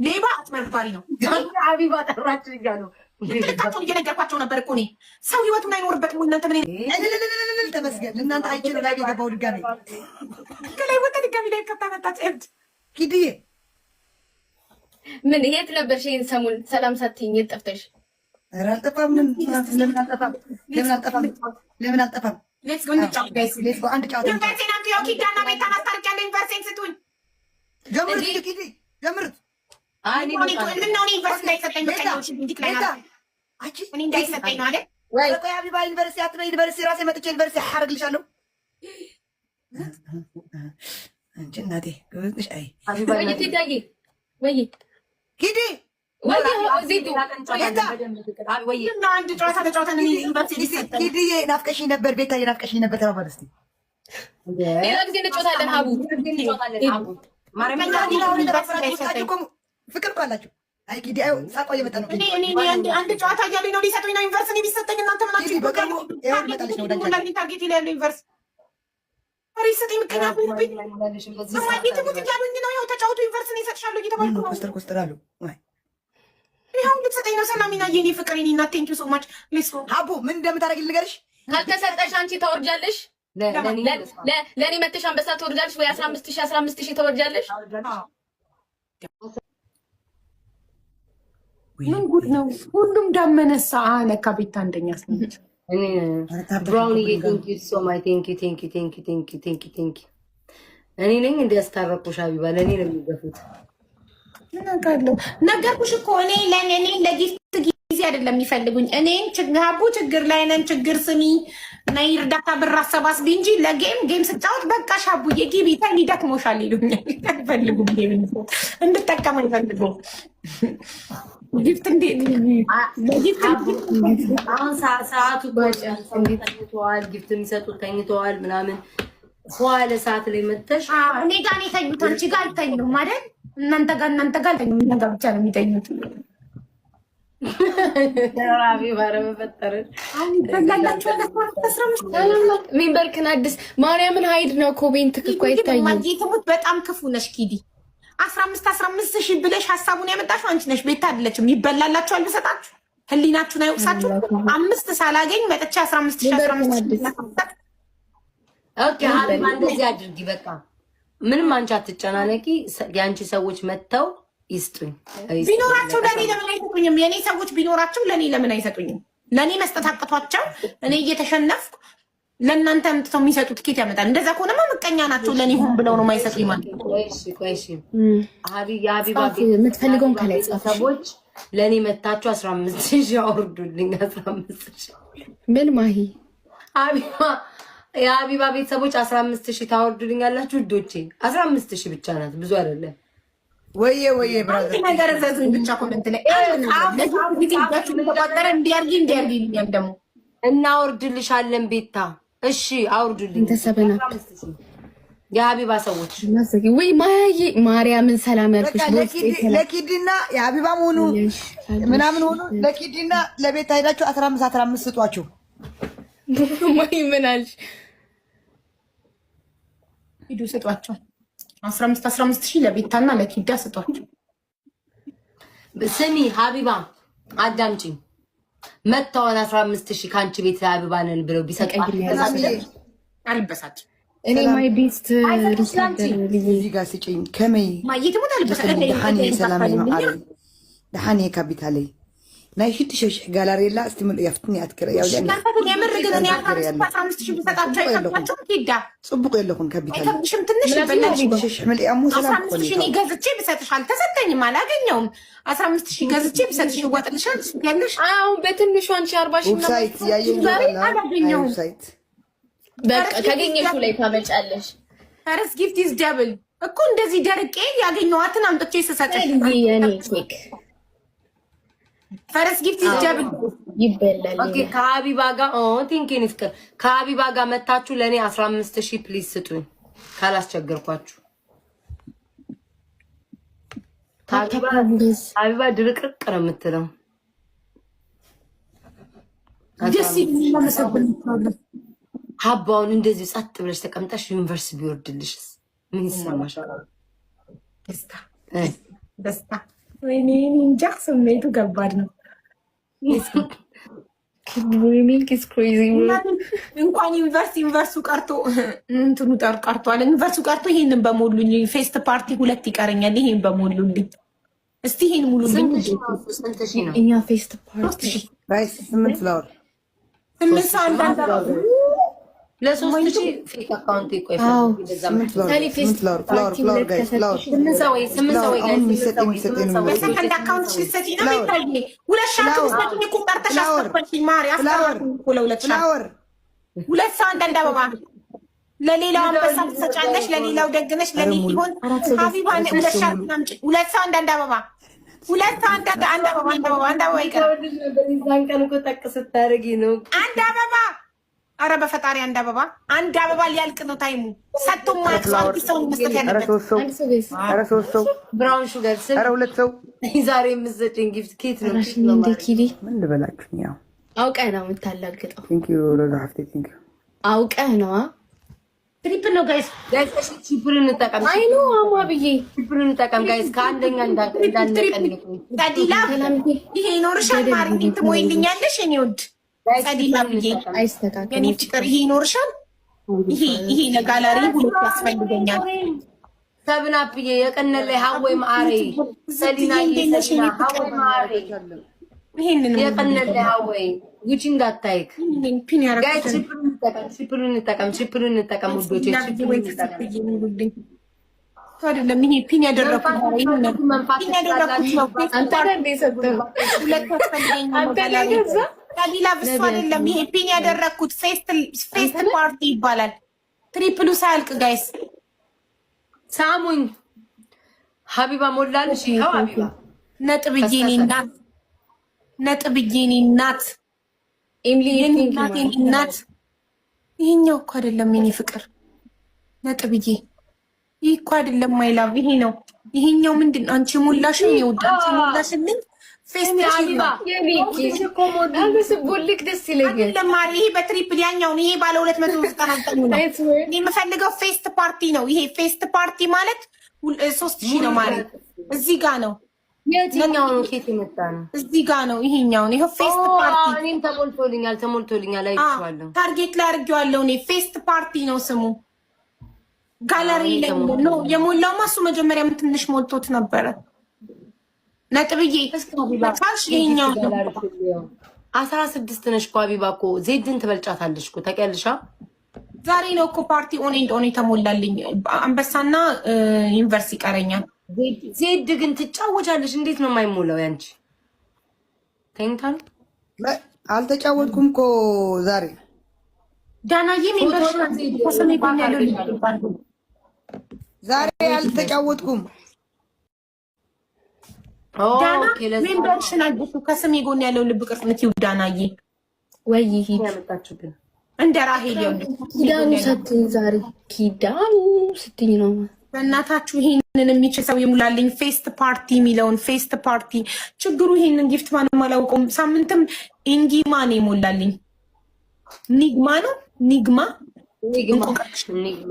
ሌባ አጭበርባሪ ነው። ሀቢባ ጠራችን እያሉ ልካቸውን እየነገርኳቸው ነበር እኮ እኔ። ሰው ህይወቱን አይኖርበትም። እናንተ ምን እልልልልልል ተመስገን። እናንተ አይቼ ነው ላይ የገባው ድጋሜ ከላይ ወጣ ድጋሚ ላይ ከብታ መጣች እብድ። ኪድዬ ምን የት ነበርሽ? ይሄን ሰሞን ሰላም ሳትይኝ የት ጠፍተሽ? ኧረ አልጠፋም። ለምን አልጠፋም? ለምን አልጠፋም? ለምን አልጠፋም? Let's go እንጫወት guys። Let's go አንድ ጨዋታ። ዩኒቨርሲቲን አንቱ ያው ኪዳና ቤታን አስታርቂያለሁ። ዩኒቨርሲቲን ስጡኝ። ጀምሩት ኪዲ ጀምሩት። ምነው እኔ ዩኒቨርሲቲ እንዳይሰጠኝ ምቀኛዎች እንዲክላይ አንቺ እኔ እንዳይሰጠኝ ነው አይደል? ቆይ ሀቢባ ዩኒቨርሲቲ አትበይ። ዩኒቨርሲቲ ራሴ መጥቼ ዩኒቨርሲቲ አደርግልሻለሁ። አንቺ እናቴ ጎበዝ ነሽ። አይ ወይ ቴዳዬ፣ ወይ ኪዲ ወይ ዜዱ ምነው አንድ ጨዋታ ተጫውተን እኔ ዩኒቨርሲቲ ሊሰጠኝ ኪድዬ ናፍቀሽኝ ነበር። ቤታዬ ናፍቀሽኝ ነበር። ተባባል እስኪ። ሌላ ጊዜ እንጫወታለን። ሀቡ ፍቅር እኮ አላችሁ። አይ ኪዲ፣ አይ ሳቋ እየመጣ ነው። እኔ እኔ እኔ አንድ ጨዋታ እያሉኝ ነው ሊሰጡኝ ነው ዩኒቨርሲቲ ቢሰጠኝ እናንተ ምናችሁ? ኪዲ በቅርቡ ይኸው ልመጣልሽ ነው ወደ አንቺ። Target ላይ ያለው ዩኒቨርሲቲ ኧረ ይሰጠኝ ምቀኛ ሆኖብኝ እማዬ ትሙት እያሉኝ ነው። ይኸው ተጫወቱ ዩኒቨርሲቲ እሰጥሻለሁ እየተባልኩ ነው። ኮስተር ኮስተር አሉ። አይ ይኸው ልትሰጠኝ ነው። ሰላሚና የኔ ፍቅር የኔ እናት thank you so much, let's go። ሀቡ ምን እንደምታደርጊ ልንገርሽ። ካልተሰጠሽ አንቺ ታወርጃለሽ። ለእኔ መተሽ አንበሳ ትወርጃለሽ ወይ 15,000 15,000 ትወርጃለሽ። ምን ጉድ ነው? ሁሉም ዳመነሳ። ለካ ቤታ አንደኛ ስነች። ብራውንዬ thank you so much, thank you, thank you, thank you, thank you, thank you, thank you። እኔ ነኝ እንዲያስታረቁሽ ሀቢባ፣ ለእኔ ነው የሚገፉት። ምን አውቃለሁ? ነገርኩሽ እኮ እኔ ለእኔ ለ gift ጊዜ አይደለም የሚፈልጉኝ። እኔን ሀቡ ችግር ላይ ነን፣ ችግር ስሚ ነይ እርዳታ ብር አሰባስቢ እንጂ ለ game game ስጫወት በቃ ሻቡዬ ግቢ ተኝ ደክሞሻል ይሉኛል። አይፈልጉም፣ game እንድጠቀም አይፈልጉም። Gift እንዴ ለ gift አሁን ሰዓቱ ተኝተዋል፣ gift የሚሰጡት ተኝተዋል ምናምን ኋለ ሰዓት ላይ መተሽ እኔ ጋር ነው የተኙት፣ አንቺ ጋር አልተኙም አይደል? እናንተ ጋር አልተኙም፣ እኛ ጋር ብቻ ነው የሚተኙት። ሀቢባ ኧረ በፈጠረሽ። ሚንበርክን አዲስ ማርያምን hide ነው comment እኮ አይታይም። ትሙት በጣም ክፉ ነሽ ኪዲ። 15 15 ሺህ ብለሽ ሀሳቡን ያመጣሽው አንቺ ነሽ፣ ቤታ አይደለችም። ይበላላችኋል ብሰጣችሁ ህሊናችሁን አይወቅሳችሁ? አምስት ሳላገኝ መጥቼ 15 ሺህ 15 ሺህ Okay ሀቢባ እንደዚህ አድርጊ። በቃ ምንም አንቺ አትጨናነቂ። የአንቺ ሰዎች መጥተው ይስጡኝ። ቢኖራቸው ለእኔ ለምን አይሰጡኝም? የእኔ ሰዎች ቢኖራቸው ለእኔ ለምን አይሰጡኝም? ለእኔ መስጠት አቅቷቸው እኔ እየተሸነፍኩ ለእናንተ አምጥተው የሚሰጡት ኬት ያመጣል? እንደዛ ከሆነማ ምቀኛ ናቸው። ለእኔ ሆን ብለው ነው የማይሰጡኝ ማለት ነው። ቆይ እሺ፣ የሀቢባ የምትፈልገውን ከላይ ጻፍ። ሰዎች ለእኔ መታችሁ 15,000 አውርዱልኝ። 15,000 ምን ማሂ? ሀቢባ የሀቢባ ቤተሰቦች 15,000 ታወርዱልኝ ያላችሁ ውዶቼ፣ 15,000 ብቻ ናት፣ ብዙ አይደለም። ወየ ወየ brother። አንድ ነገር እዘዙኝ ብቻ comment ላይ ጊዜ እጃችሁ ተቋጠረ። እንዲያርጊ እንዲያርጊ ይሉኛል ደግሞ። እናወርድልሻለን ቤታ። እሺ አውርዱልኝ። እንተ ሰበና የሀቢባ ሰዎች። ወይ ማያዬ ማርያምን ሰላም ያልኩሽ። ለኪዲና የሀቢባም ሆኑ ምናምን ሆኑ ለኪዲና ለቤታ ሄዳችሁ 15 15 ስጧቸው። ማይ ምን አልሽ? ሂዱ ስጧቸው። 15 15 ሺህ ለቤታና ለኪዳ ስጧቸው። ስሚ ሀቢባ አዳምጪኝ። መጥተዋን 15,000 ከአንቺ ቤት ሀቢባ ነን ብለው ቢሰጡ አልበሳጭም። እኔ my best እዚህ ጋር ስጭኝ ከመይ ማዬ ትሙት አልበሳጭም። ድሓን ሰላመይ መዓረይ ድሓን ካፒታለይ ናይ 6,000 ጋላሪላ እስቲ ምልኡ ያፍትኒ ኣትክረ የምር ግን እኔ 15 15 ሺህ ብሰጣቸው አይከብዳቸውም? ኪዳ ፅቡቅ የለኹን ካፒታለይ። አይከብድሽም? ትንሽ ይበላል። 6,000 ምልእያ እሞ አስራ ሰላም አምስት ሺህ እኔ ገዝቼ ብሰጥሽ አልተሰጠኝም፣ አላገኘውም። 15,000 ገዝቼ ብሰጥሽ ይዋጥልሻል ያለሽ? አሁን በትንሹ አንቺ 40,000 Website ያየኝ ዛሬ አላገኘሁም። Website በቃ ካገኘሽው ላይ ታመጫለሽ። First gift is double እኮ እንደዚህ ደርቄ ያገኘኋትን አምጥቼ ስሰጥሽ የኔ ኬክ First gift is double። ይበላል። Okay ከሀቢባ ጋር thank you ፍቅር፣ ከሀቢባ ጋር መታችሁ ለእኔ 15,000 please ስጡኝ ካላስቸገርኳችሁ። ሀቢባ ድርቅርቅ ነው የምትለው። ደስ ይላል። ሀባውን እንደዚሁ ጸጥ ብለሽ ተቀምጠሽ universe ቢወርድልሽስ ምን ይሰማሻል? ደስታ ደስታ። ወይኔ እንጃ፣ ስሜቱ ከባድ ነው። Milk is crazy. እንኳን universe ኡ ቀርቶ እንትኑ ቀርቷል። Universe ኡ ቀርቶ ይሄንን በሞሉኝ fest party ሁለት ይቀረኛል። ይሄን በሞሉልኝ እስቲ ይሄን ሙሉልኝ። ስንት ሺህ ነው? እኛ fest party 3,000። Guys፣ ስምንት flower። ስምንት ሰው አንዳንድ ለ3,000 fake account ይቆይ። ስምንት flower፣ ስምንት flower፣ flower፣ flower guys፣ flower። ስምንት ሰው ወይ ስምንት ሰው ወይ guys። አሁን የሚሰጥ የሚሰጥ ነው። በ second account ልትሰጪ ነው ቤታዬ? ሁለት ሻርክ ልትሰጪኝ እኮ ጠርተሽ አስከፈልሽኝ። ማሪ አስጠራሽኝ እኮ ለሁለት ሻርክ። Flower። ሁለት ሰው አንዳንድ አበባ። ለሌላው አንበሳ ትሰጫለሽ፣ ለሌላው ደግነሽ፣ ለኔ ሲሆን ሀቢባ ሁለት ሻርክ አምጪ። ሁለት ሰው አንዳንድ አበባ፣ ሁለት ሰው አንዳንድ አንድ አበባ፣ አንድ አበባ፣ አንድ አበባ ይቀራል። የዛን ቀን እኮ ጠቅ ስታደርጊ ነው። አንድ አበባ፣ አረ በፈጣሪ አንድ አበባ፣ አንድ አበባ። ሊያልቅ ነው time ኡ። ሰጥቶ ማያውቅ ሰው አዲስ ሰው መስጠት ኧረ ያለበት። ሶስት ሰው፣ አንድ ሰው guys። ኧረ ሶስት ሰው፣ ብራውን ሹገር ስም ኧረ ሁለት ሰው። ዛሬ የምትሰጪኝ gift ኬት ነው? ኬት ራሽን ነው እንደ ማለት? ኪዲ። ምን ልበላችሁ ያው አውቀህ ነው የምታላግጠው። Thank you ሮዛ ሀፍቴ፣ thank you። አውቀህ ነው። Triple ነው guys። Guys እሺ፣ triple እንጠቀም። I know አማ ብዬ። Triple እንጠቀም guys፣ ከአንደኛ እንዳንቀንቁ። ጸዲላ ይሄ ይኖርሻል። ማሪ ትሞይልኛለሽ የኔ ውድ ጸዲላ ብዬ። አይስተካከልም። የኔ ፍቅር ይሄ ይኖርሻል። ይሄ ለጋላሪ ሁለት ያስፈልገኛል። ሰብን አፕዬ የቀነለይ ሀወይ ማአሬ ሰሊና ሰሊና ሀወይ ማአሬ። ይሄንን የቀነለይ ሀወይ ጉቺ እንዳታይክ። ይሄንን pin guys። ያደረኩትን Triple እንጠቀም፣ triple እንጠቀም፣ triple እንጠቀም ውዶቼ፣ triple እንጠቀም። አይደለም ይሄ pin ያደረኩት፣ ይሄንን መንፋት pin ያደረኩት ነው። አንተ ነህ እንደ የሰጠኸው? ሁለት ያስፈልገኛል። አንተ ነህ ገዛ? ጸዲላ ብሱ አይደለም ይሄ pin ያደረኩት fest party ይባላል። Triple ኡ ሳያልቅ guys። ሳሙኝ ሀቢባ ሞላልሽ። ይኸው ሀቢባ። ነጥብዬ የኔ እናት፣ ነጥብዬ የኔ እናት፣ ኤምሊ። የኔ እናት፣ የኔ እናት። ይሄኛው እኮ አይደለም የኔ ፍቅር ነጥብዬ፣ ይህ እኮ አይደለም my love፣ ይሄ ነው። ይሄኛው ምንድን ነው? አንቺ ሞላሽን የውድ አንቺ ሞላሽልኝ fest ሀቢባ። አንተ ስቦልክ ደስ ይለኛል። አይደለም ማሪ፣ ይሄ በ triple ያኛውን ይሄ ባለ 299 ነው። እኔ የምፈልገው fest party ነው። ይሄ fest party ማለት 3,000 ነው ማሪ። እዚህ ጋ ነው። የትኛው ነው? ኬት የመጣ ነው? እዚህ ጋ ነው። ይሄኛውን ይኸው fest party። እኔም ተሞልቶልኛል፣ ተሞልቶልኛል፣ አይቼዋለሁ። Target ላይ አድርጌዋለሁ እኔ። Fest party ነው ስሙ። ጋለሪ ላይ ነው የሞላውማ። እሱ መጀመሪያም ትንሽ ሞልቶት ነበረ። ነጥብዬ ካልሽ ይሄኛው ነው። 16 ነሽ እኮ ሀቢባ እኮ ዜድን ትበልጫታለሽ እኮ ታውቂያለሽ። ዛሬ ነው እኮ party on and on የተሞላልኝ። አንበሳና universe ይቀረኛል። ዜድ ግን ትጫወቻለሽ። እንዴት ነው የማይሞላው ያንቺ? ተኝታ ነው። አልተጫወትኩም እኮ ዛሬ። ዳናዬ membership ከስሜ ጎን ያለው ዛሬ አልተጫወትኩም። ዳና membership አግሱ ከስሜ ጎን ያለው ልብ ቅርጽ ምትይው ዳናዬ። ወይ ሂድ። ያመጣችሁብን። እንደ ራሄል ይኸውልሽ። ኪዳኑ ስትኝ ዛሬ ኪዳኑ ስትኝ ነው። በእናታችሁ ይሄንን የሚችል ሰው ይሙላልኝ። Fest party የሚለውን fest party። ችግሩ ይሄንን gift ማንም አላውቀውም። ሳምንትም ኢንጊማ ነው የሞላልኝ። ኒግማ ነው ኒግማ፣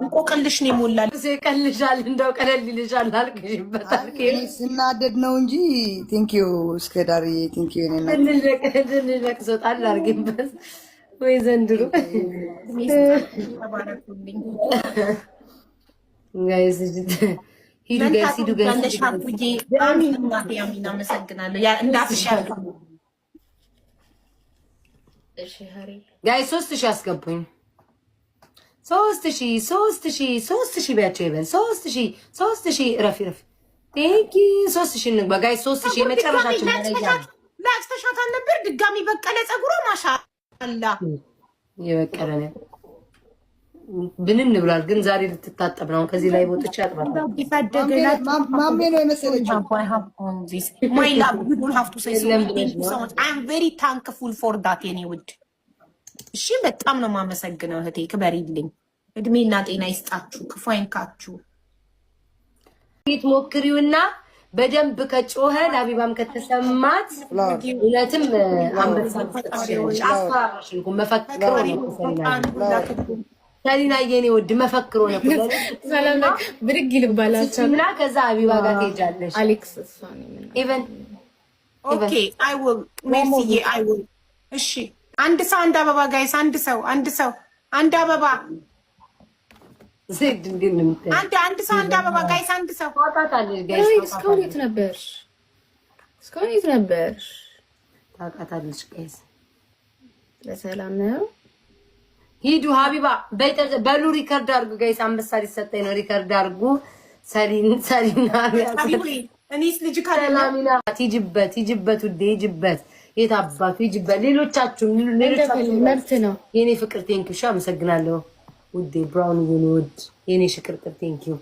እንቆቅልሽ ነው የሞላልኝ። ቀልሻል፣ እንደው ቀለል ይልሻል። አልቅሽበታል። ስናደድ ነው እንጂ thank you እስከ ዳርዬ፣ thank you። ትንሽ ለቅሶ ጣል አድርጊበት ወይ ዘንድሮ። ተባረኩልኝ። Guys ሂዱ፣ guys ሂዱ፣ guys። ሀቡዬ አሚን፣ እናቴ አሚን። አመሰግናለሁ። እንዳፍሽ ያልኩ። Guys 3,000 አስገቡኝ። 3,000፣ 3,000፣ 3,000 ቢያቸው ይበል። 3,000፣ 3,000። ረፊ ረፊ thank you። 3,000 እንግባ guys። 3,000 የመጨረሻችን መለያ ነው። ላጭተሻታል ነበር ድጋሚ በቀለ ፀጉሯ ማሻአላ። የበቀለ ነው ብንን ብሏል። ግን ዛሬ ልትታጠብ ነው። ከዚህ ላይ ወጥቼ አጥባታለሁ። ማሜ ነው የመሰለችው። My love, you don't have to say so. Thank you so much. I'm very thankful for that የኔ ውድ። እሺ በጣም ነው የማመሰግነው እህቴ፣ ክበሪልኝ። እድሜና ጤና ይስጣችሁ፣ ክፉ አይንካችሁ። ቤት ሞክሪውና በደንብ ከጮኸ ለአቢባም ከተሰማት እውነትም አንበሳ መስጠት ትችላለች። አስፈራራሽን እኮ መፈክር ነው። ሰሊና የኔ ውድ መፈክሮ ነው። ሰላም ብድግ ይልባላቸው እና ከዛ ሀቢባ ጋር ትሄጃለሽ። አሌክስ even Okay, I will. ሜርሲዬ፣ I will። እሺ፣ አንድ ሰው አንድ አበባ guys፣ አንድ ሰው፣ አንድ ሰው አንድ አበባ። ዜድ እንዴት ነው የምታየው? አንድ ሰው አንድ አበባ guys፣ አንድ ሰው። ታውቃታለሽ guys። እስካሁን የት ነበርሽ? እስካሁን የት ነበርሽ? ታውቃታለሽ guys። በሰላም ነው? ሂዱ ሀቢባ በሉ፣ record አድርጉ guys። አንበሳ ሊሰጠኝ ነው። Record አድርጉ። ሰሊን ሰሊና። እኔስ ልጅ ካለ ሰላሚና ሂጅበት፣ ሂጅበት ውዴ፣ ሂጅበት። የት አባቱ ሂጅበት። ሌሎቻችሁም ሌሎቻችሁ መብት ነው። የኔ ፍቅር thank you። አመሰግናለሁ ውዴ። ብራውን የኔ ውድ፣ የኔ ሽቅርቅር thank you።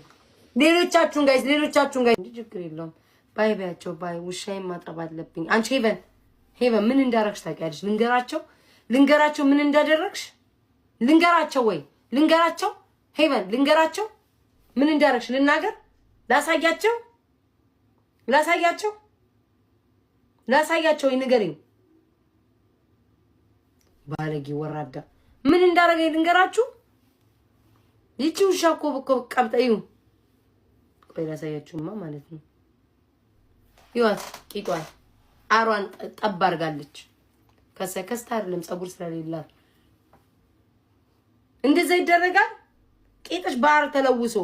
ሌሎቻችሁን guys፣ ሌሎቻችሁን guys፣ ችግር የለውም። Bye በያቸው፣ bye። ውሻዬን ማጠብ አለብኝ። አንቺ ሄቨን፣ ሄቨን ምን እንዳረግሽ ታውቂያለሽ? ልንገራቸው፣ ልንገራቸው ምን እንዳደረግሽ ልንገራቸው ወይ ልንገራቸው? ሄቨን ልንገራቸው ምን እንዳረግሽ ልናገር? ላሳያቸው፣ ላሳያቸው፣ ላሳያቸው ወይ ንገሪኝ። ባለጌ ወራዳ ምን እንዳረገኝ ልንገራችሁ። ይቺ ውሻ እኮ ቀብጠዩ። ቆይ ላሳያችሁማ ማለት ነው። ይዋት ቂጧን አሯን ጠብ አድርጋለች። ከስታ አይደለም፣ ፀጉር ስለሌላት እንደዛ ይደረጋል። ቂጥሽ ባህር ተለውሶ።